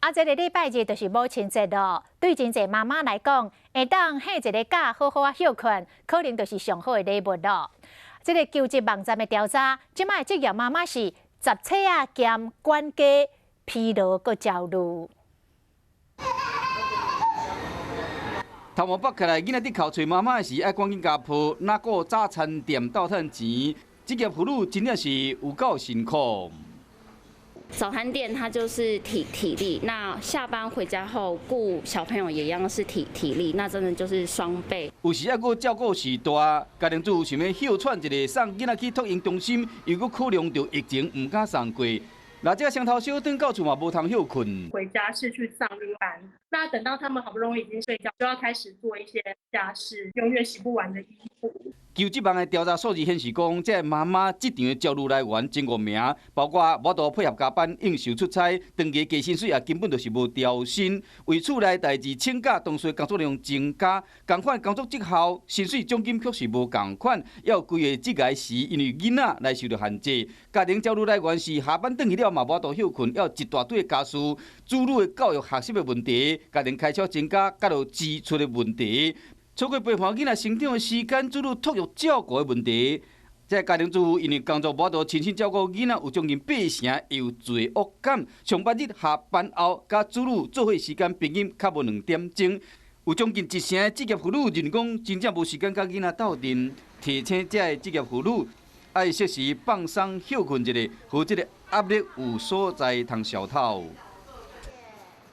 啊，這个禮拜日就是母親節囉。對真濟媽媽來講，會當歇一个假，好好仔歇睏，可能就是上好的禮物囉。這个求職網站的調查，這擺職業媽媽是雜妻仔兼管家，疲勞閣焦慮。頭毛拔起來，囡仔佇哭揣媽媽的時，愛趕緊共抱，哪顧早餐店鬥趁錢，職業婦女真正是有夠辛苦。早餐店它就是體力，那下班回家後顧小朋友也一樣是體力，那真的就是雙倍。有時猶閣照顧序大，家庭主婦想欲歇喘一下，送囡仔去托嬰中心，又閣考量著疫情，毋敢送過。那這个雙頭小轉到厝嘛，無通歇睏。回家是去上班，那等到他們好不容易已經睡覺，就要開始做一些家事，永遠洗不完的衣服。求職網的調查數字顯示講，這个媽媽職場的焦慮來源前五名，包括無法度配合加班、應酬出差、長期低薪水，也根本就是無調薪。為厝內代誌請假，同時工作量增加，仝款工作績效、薪水獎金卻是無仝款。猶有規个職涯時，因為囡仔來受著限制。家庭焦慮來源是下班轉去了嘛，無法度歇睏，猶有一大堆的家事、子女的教育學習的問題、家庭開銷增加，佮著支出的問題。錯過陪伴囡仔成長的時間，子女托育照顧的問題，這个家庭主婦因為工作無法度親身照顧囡仔，有將近八成有罪惡感。上班日下班後，佮子女做伙時間平均較無2點鐘。有將近一成的職業婦女認為講，真正無時間佮囡仔鬥陣。提醒這个職業婦女，愛適時放鬆歇睏一下，予這个壓力有所在通消透。